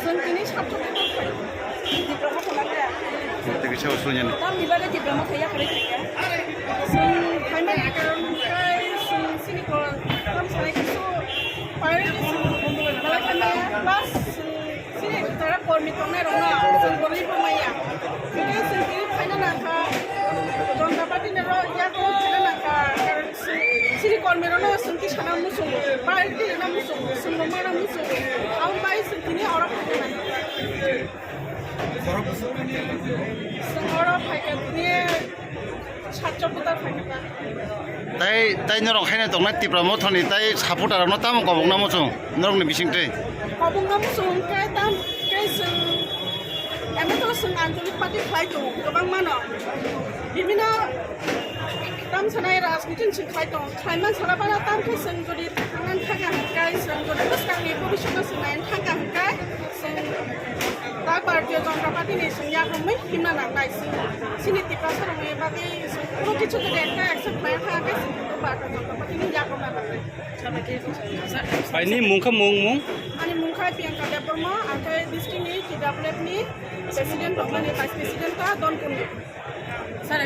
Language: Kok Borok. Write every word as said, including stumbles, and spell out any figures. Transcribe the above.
Chwng tini sabjak Tipra motha ya. Tamni bagwi Tipra motha ya kwrwi kha. Chwng phaimani karon khe chwng chini kok tam sanai kisu priority chwng belai khe maya. Plus chwng chini jara kormi tongnai rokno chwng borwi bo maya. Tini chwng tini phaina nangkha. Janata Party ni rok yago phaina nangkha. Chini kormi rokno chwng tisana muchungo, priority rwna muchungo, chwng rwmano muchungo. Aboni bagwi chwng tini oro phaikha nai. Chwng oro phaikha tini satcho voter phaikha. Tai, tai norok haino tongnai Tipra mothani tai supporter rokno tamo kobokna muchung norokni bisingtwi? Kobokna muchung hwnkhe tam khe chwng, emo to chwng Anchalik party khlai tongo kwbangmano. Bibino tam sanai rajniti chwng khlai tongo. Khlaiman sala bana tam khe chwng jodi thangna thangkha hwnkhe chwng jodi bwskangni bhobishyotno chwng naina thangkha hwnkhe chwng ta Bharatiya Janata Party ni chwng yakrwngwi himna nangnai. Chwng chini Tiprasa rokni bagwi chwng kunu kichu jodi ekta action khlai thangkhe chwng Bharatiya Janata Party ni yakrwngna nangnai. Bai ni mung kha mung mung? Ani mung kha Priyanka Debbarma, ang khe district ni T W F ni president tongmani, vice president ta Donpur ni. Sir,